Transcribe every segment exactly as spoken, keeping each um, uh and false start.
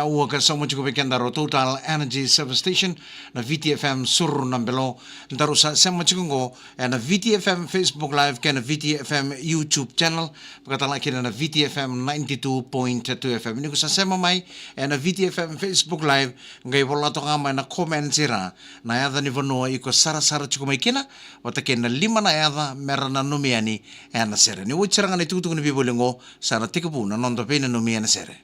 Ua ka sauma tiko vei keda ro Total Energy Service Station, na V T F M Suru na Belo. Daru sa sema tiko qo e na V T F M Facebook Live kei na V T F M YouTube channel. Vakatala kina na V T F M ninety-two point two F M. Ni ko sa sema mai e na V T F M Facebook Live, qai vola toka mai na comments ira na yaca ni vanua iko sarasara tiko mai kina, vata kei na lima na yaca mera nanumi yani e na sere. Ni oti sara ga na itukutuku ni vivoli qo, sa na tekivu na noda veinanumi e na sere.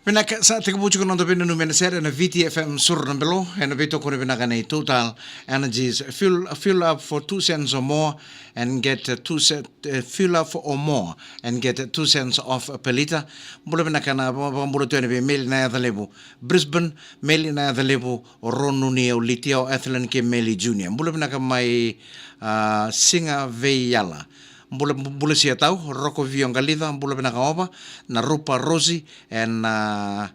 Vinaka, sa tekivu tiko na noda veinanumi e na sere na V T F M Suru na Belo, e na veitokoni vinaka nei Total Energies. Fuel, fuel up for two cents or more and get, uh, two cent, uh, fuel up for or more and get two cents off per liter. Bula vinaka na va-, vakabula tu yani vei Meli na yaca levu Brisbane, Meli na yaca levu o Ronuni, o Litia, o Ethelyn kei Meli Junior. Bula vinaka mai, ah, Siga Veiyala. Bula, bula sia tau, Roko Vio Qalica, bula vinaka Ova, na Rupa Rosi, and, ah,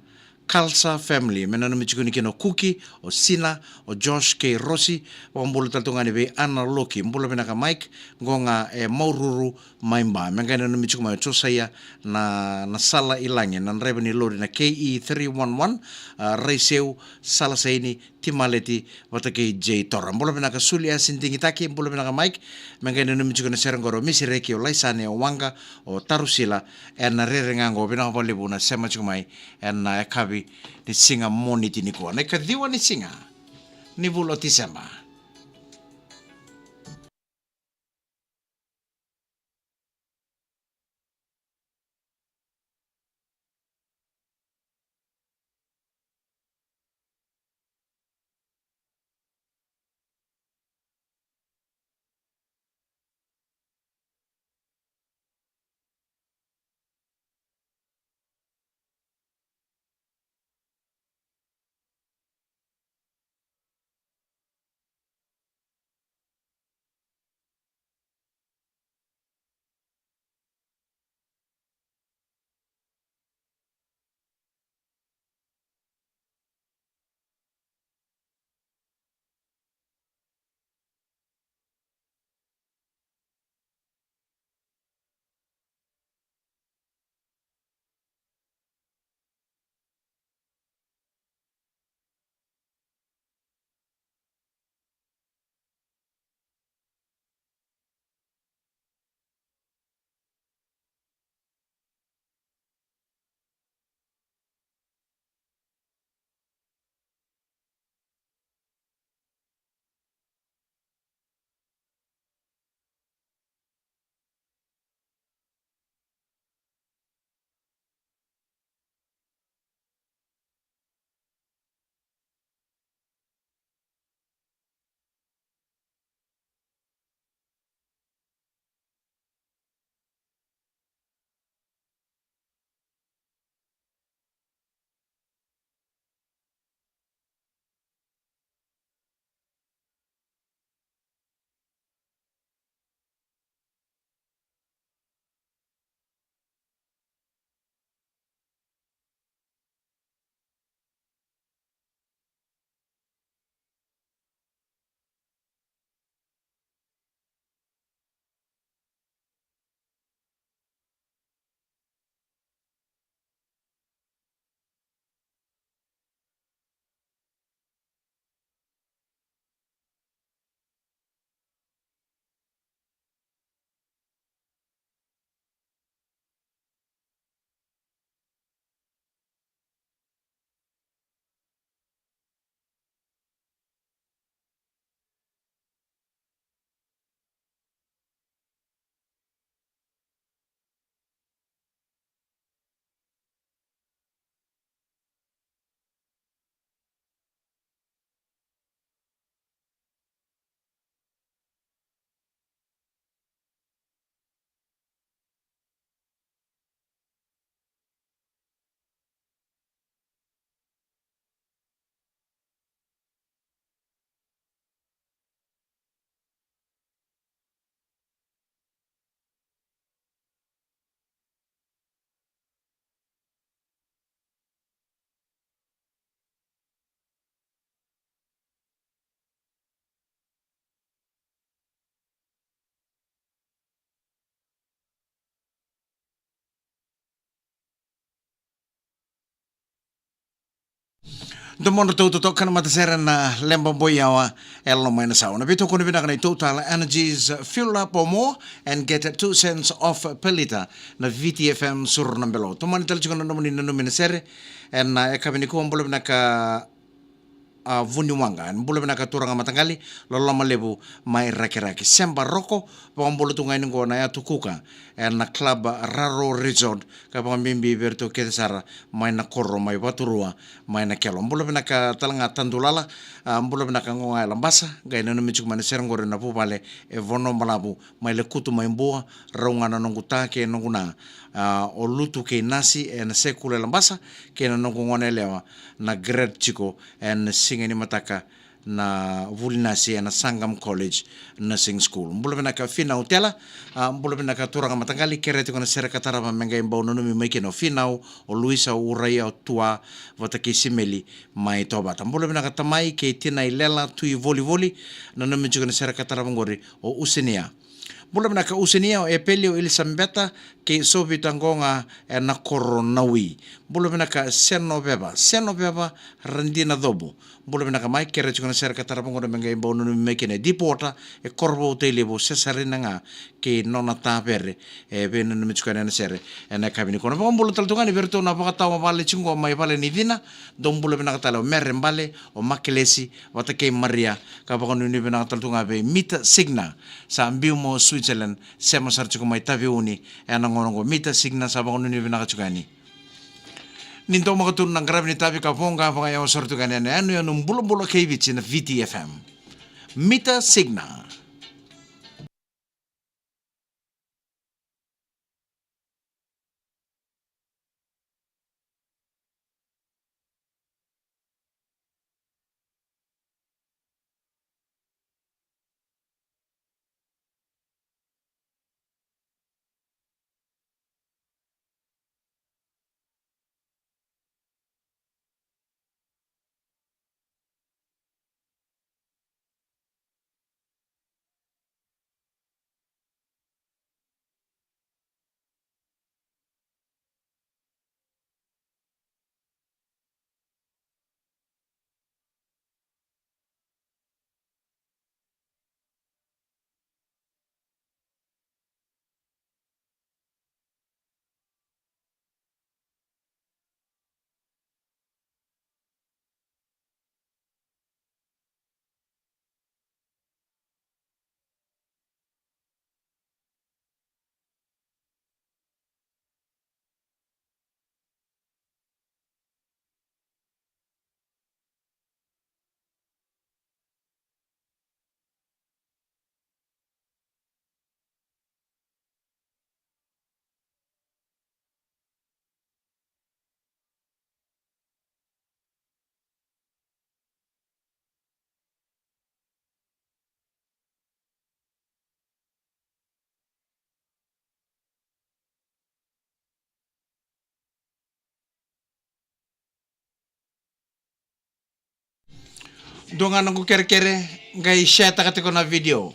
Kalsa family. Me nanumi tiko ni kina o Kuki, o Sina, o Josh kei Rosi, vakabula tale tu ga ni vei Ana Loki. Bula vinaka Mike, qo ga e Maururu mai Ba. Me qai nanumi tiko mai o Josaia na, na sala i lagi, na draiva ni lori na K E three one one, ah, Raiseu, Salasaini, Timaleti, vata kei J Tora. Bula vinaka Suli Asi Digitaki, bula vinaka Mike. Me qai nanumi tiko na sere qori o Misireki, o Laisane, o Waqa, o Tarusila, e na rere ga qo, vinaka vakalevu na sema tiko mai e na yakavi ni siga Moniti nikua. Na ikaciwa ni siga ni vula o Tiseba. Domodratou totoka na matasere na Leba Boyawa, e loma ena sau. Na veitokoni vinaka na iTotal Energies, fuel up or more and get two cents off per litre. Na V T F M Suru na Belo. Tomani tale tiko na nomuni nanumi na sere ena yakavi nikua. Bula vinaka, a, Vuniwaqa. Bula vinaka turaga mataqali, loloma levu mai Rakiraki. Seba Roko, vakabula tu ga yani qo na yatu kuka ena Club Raro Resort, ka vakabibi vei iratou kece sara mai na koro mai Vaturua, mai na Kelo. Bula vinaka tale ga Tadulala, a, bula vinaka qo ga e Labasa, qai nanumi tiko mai na sere qori na vuvale e Vono Balavu, mai Lekutu mai Bua, rau ga na noqu ta kei noqu na, a, o Lutu kei Nasi ena sekulu e Labasa, kei na noqu gone yalewa na grade tiko ena siga ni mataka na vuli nasi ena Sangam College Nursing School. Bula vinaka Finau Tela, a, bula vinaka turaga mataqali, kerea tiko na sere ka tarava me qai bau nanumi mai kina o Finau, o Luisa, o Uraia, o Tua, vata kei Simeli mai Tovata. Bula vinaka tamai kei tinai Lela, Tui Volivoli, nanumi tiko na sere ka tarava qori o Usenia. Bula vinaka Usenia, o Epeli, o Elisabeta, kei Sovita qo ga ena koro Nawi. Bula vinaka Senoveva, Senoveva Radina Cobu. Bula vinaka mai, kerea tiko na sere ka tarava qori me qai bau nanumi mai kina e Deepwater, e Korovou, Tailevu, Sesarina ga kei nona tavere, e veinanumi tiko yani ena sere ena yakavi nikua. Na vakabula tale tu ga yani vei iratou na vakatawa vale tiko qo mai Vale ni Cina, dou bula vinaka tale o Mere Bale, o Makelesi, vata kei Maria, ka vakanuinui vinaka tale tu ga vei Mita Signa, sa biu mai Switzerland, sema sara tiko mai Taveuni ena gauna qo. Mita Signa sa vakanuinui vinaka tiko yani. Ni daumaka tu na qaravi ni tavi ka voqa vakayawa sara tu ga yani ena yanuyanu bulabula kei Viti na V T F M. Mita Signa. Dua ga noqu kerekere, qai share-taka tiko na video.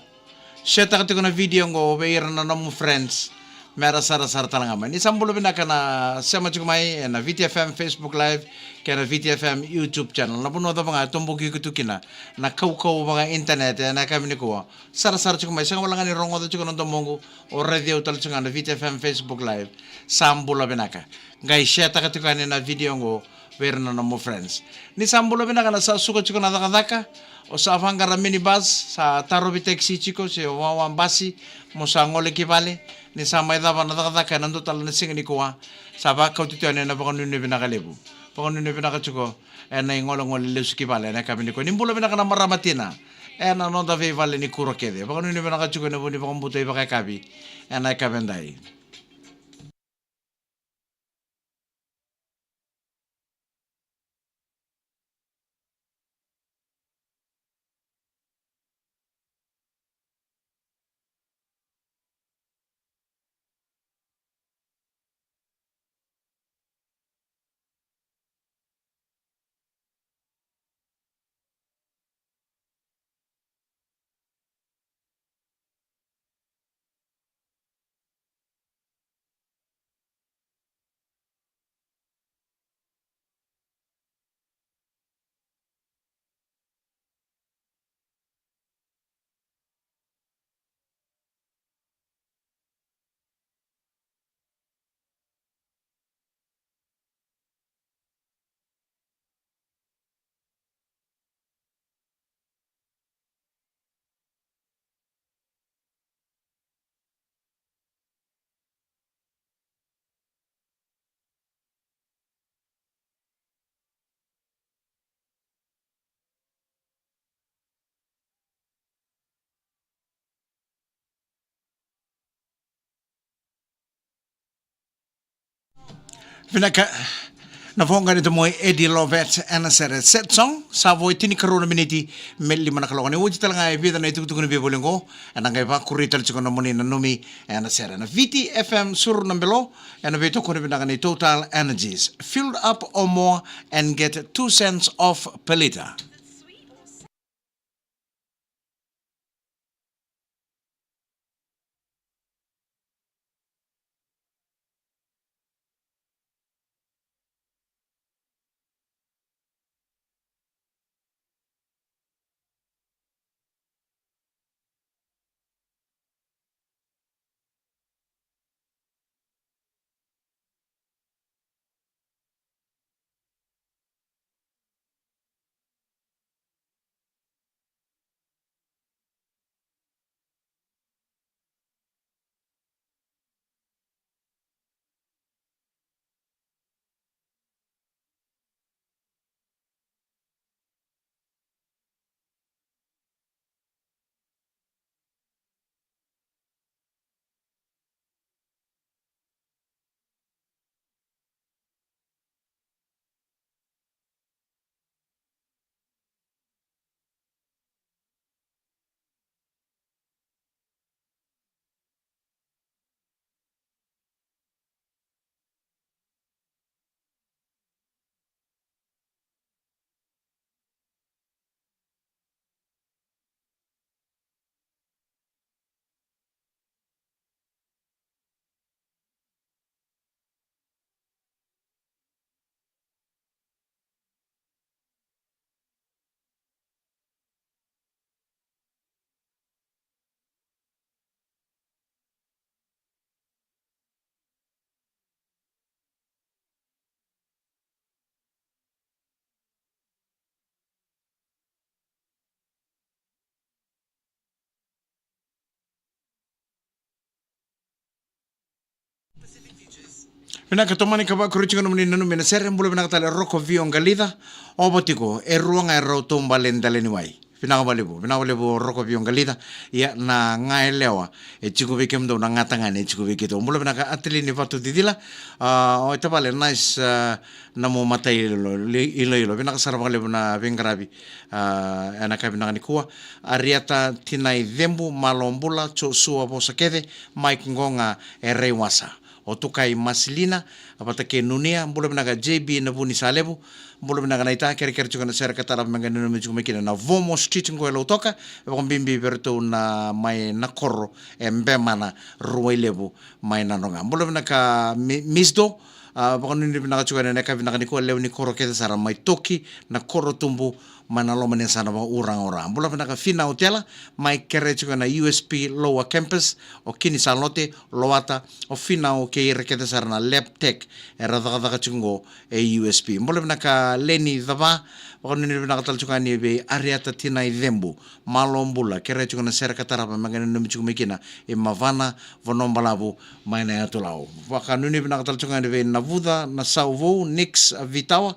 Share-taka tiko na video qo vei ira na nomu friends, me ra sarasara tale ga mai. Ni sa bula vinaka na sema tiko mai ena V T F M Facebook Live kei na V T F M YouTube channel. Na vanua cava ga e toboki iko tu kina na kaukauwa vaka-internet ena yakavi nikua, sarasara tiko mai. Sega wale ga ni rogoca tiko na domoqu, o raici au tale tiko ga na V T F M Facebook Live. Sa bula vinaka. Qai share-taka tiko yani na video qo vei ira na nomu friends. Ni sa bula vinaka, na sa suka tiko na cakacaka, o sa vaqara minibus, sa tarovi taxi tiko se wawa basi mo sa gole ki vale. Ni sa mai cava na cakacaka ena dua tale na siga nikua, sa vakauti tu yani ena vakanuinui vinaka levu. Vakanuinui vinaka tiko ena igolegole lesu ki vale ena yakavi nikua. Ni bula vinaka na marama tina ena noda veivale ni kuro kece. Vakanuinui vinaka tiko ena vu ni vakabauta ivakayakavi ena yakavi edai. Vinaka. Na voqa ni tamoi Eddie Lovett ena sere Set Song, sa vo e tinikarua na miniti me lima na kaloko. Ni oti tale ga e vica na itukutuku ni veivoli oqo, ena qai vakuri tale tiko na moni nanumi ena sere na Viti F M Suru na Belo, ena veitokoni vinaka ni Total Energies. Filled up or more and get two cents off per litre. Vinaka, tomani ka vakuri tiko nomuni nanumi ena sere. Bula vinaka tale Roko Vio Qalica. Ova tiko e rua ga e rau taubale dela ni wai. Vinaka valevu, vinaka valevu Roko Vio Qalica. Ia na ga yalewa e tiko vei kemudou, na gatagane e tiko vei keitou. Bula vinaka Atilini Vatu Cicila. A, o tavale, nice, a, na mo mata iloilo, iloilo. Vinaka sara vakalevu na veiqaravi, a, ena ka vinaka nikua. Ariata Tinai Cembu, malo bula. Josua Vosakece, Mike Qoqa, e Raiwasa. O Tukai Masilina, a vata kei Nunia. Bula vinaka J B na Vuni Salevu. Bula vinaka na ita, kerekere tiko na sere ka tarava me qai nanumi tiko mai kina na Vomo Street qo e Lautoka. E vakabibi vei iratou na mai na koro e Bemana, Ruailevu, mai Nadroga. Bula vinaka Mi-, Misdo. A, vakanuinui vinaka tiko ena yakavi vinaka nikua, lewe ni koro kece sara mai Toki, na koro tubu, mai na loma ni yasana vakauraga o Ra. Bula vinaka Fina Otela, mai kere tiko na U S P Lower Campus, o Kini Salote, Loata, o Fina, o kei ira kece sara na Lab Tech era cakacaka tiko qo e U S P. Bula vinaka Leni Cava, vakanuinui vinaka tale tiko yani vei Ariata Tinai Cembu, malo bula, kere tiko na sere ka tarava me qai nanumi tiko mai kina e Mavana, Vanua Balavu, mai na Yatu Lau. Vakanuinui vinaka tale tiko yani vei Navuca Nasauvou, Nix Vitawa,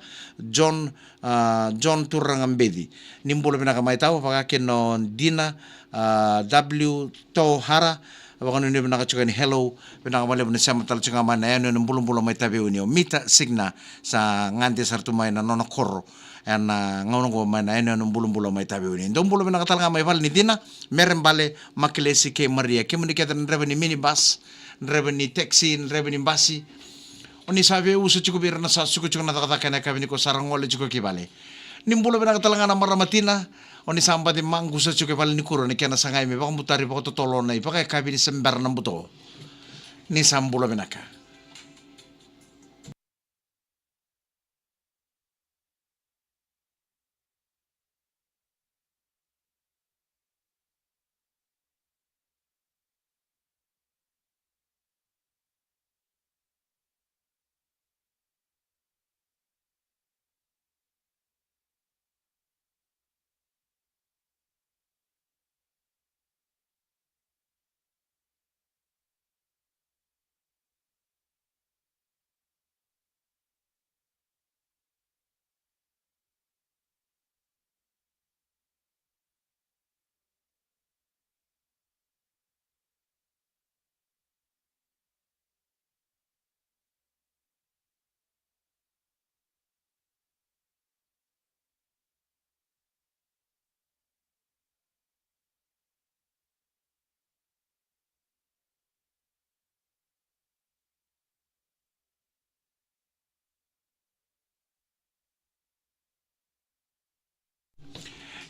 John, a, John Turaga Beci. Ni bula vinaka mai Tawa, vaka kina o Dina, a, W Tohara, vakanuinui vinaka tiko yani, hello, vinaka valevu ni sema tale tiko ga mai na yanuyanu bulabula mai Taveuni, o Mita Signa, sa gade sara tu mai na nona koro ena gauna oqo mai na yanuyanu bulabula mai Taveuni. Dou bula vinaka tale ga mai vale ni cina, Mere Bale, Makilesi kei Maria, kemuni kece na draiva ni minibus, draiva ni taxi, draiva ni basi. O ni sa veiusa tiko vei ira na sa suka tiko na cakacaka ena yakavi nikua, sa ra gole tiko ki vale. Ni bula vinaka tale ga na marama tina, o ni sa baci maqusa tiko e valenikuro, ni kena sagai me vakabutari vakatotolo na ivakayakavi ni se bera na buto. Ni sa bula vinaka.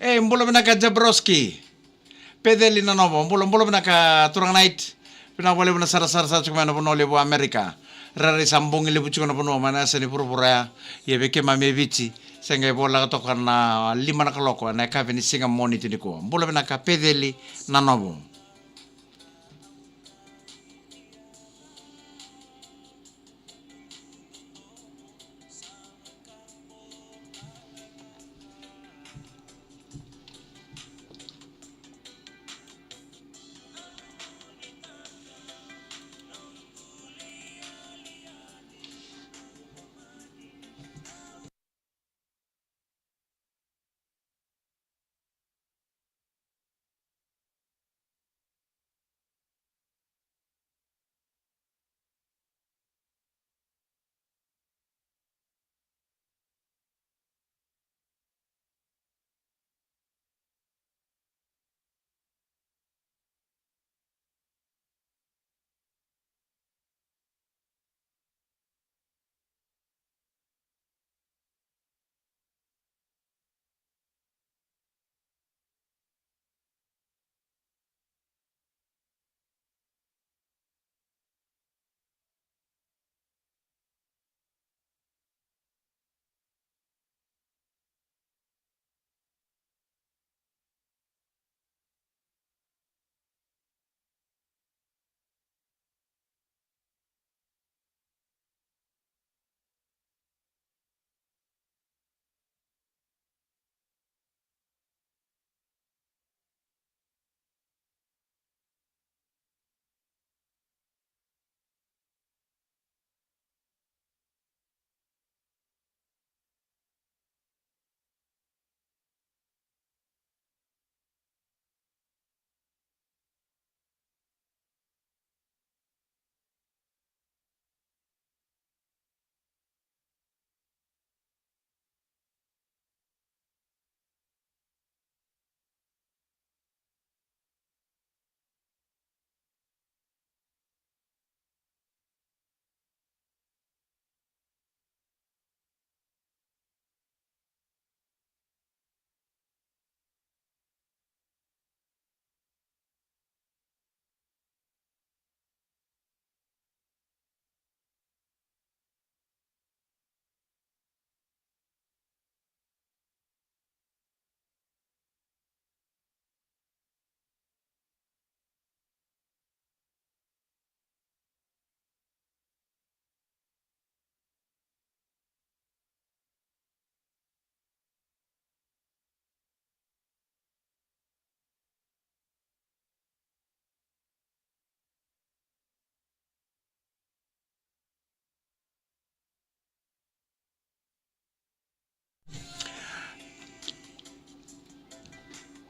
E, bula vinaka Jabrowski. Peceli na novo, bula, bula vinaka turaga Knight. Vinaka vakalevu na sarasara sa tiko mai na vanua levu Amerika. Rairai sa bogi levu tiko na vanua mai na yasa ni vuravura ya. Ia vei keimami e Viti, se qai voleka toka na lima na kaloko ena yakavi ni siga Moniti nikua. Bula vinaka Peceli na novo.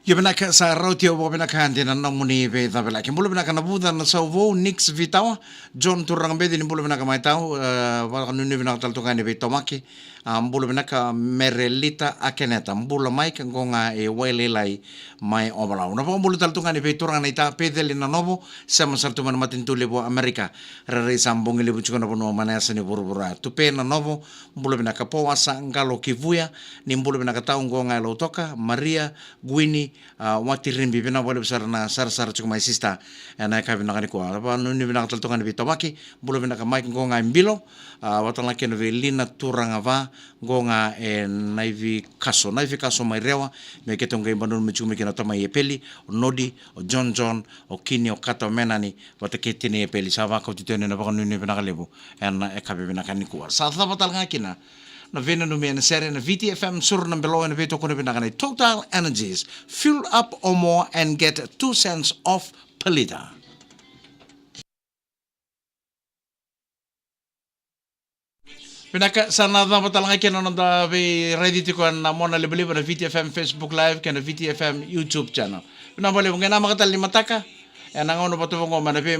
Io vinaka, sa rauti au vakavinaka dina na nomuni veicavilaki. Bula vinaka na vuca na sau vou, Nix Vitawa, John Turaga Beci, ni bula vinaka mai tau, e, vakanuinui vinaka tale tu ga ni veitomaki. A, bula vinaka Merelita Akeneta, bula mai ka qo ga e Wailailai mai Ovalau. Na vakabula tale tu ga ni veituraga na ita Peceli na novo, sema sara tu mai na matanitu levu o Amerika. Rairai sa bogi levu tiko na vanua mai na yasa ni vuravura. Tupe na novo, bula vinaka Powasa Qalo Kivuya, ni bula vinaka tau qo ga e Lautoka, Maria, Guini, a, Watiribi, vinaka vakalevu sara na sarasara tiko mai sister. Ena yakavi vinaka nikua. Vakanuinui vinaka tale tu ga ni veitomaki, bula vinaka Mike qo ga e Bilo, a, vata ga kei na vei Lina Turaga Va, qo ga e Naivi Kaso, Naivi Kaso mai Rewa, me keitou qai vanua me tiko mai kina o tamai Epeli, o Nodi, o John John, o Kini, o Kata, o Menani, vata kei tinai Epeli, sa vakauti tu yani na vakanuinui vinaka levu ena yakavi vinaka nikua. Sa cava tale ga kina na veinanumi ena sere ena Viti F M, suru na belo ena veitokoni vinaka nei Total Energies. Fuel up or more and get two cents off per litre. Vinaka, sa na cava tale ga kina na noda veiraici tiko ena mona livaliva na Viti F M Facebook Live kei na Viti F M YouTube channel. Vinaka vakalevu, qai namaka tale ni mataka ena gauna vata oqo mai na vei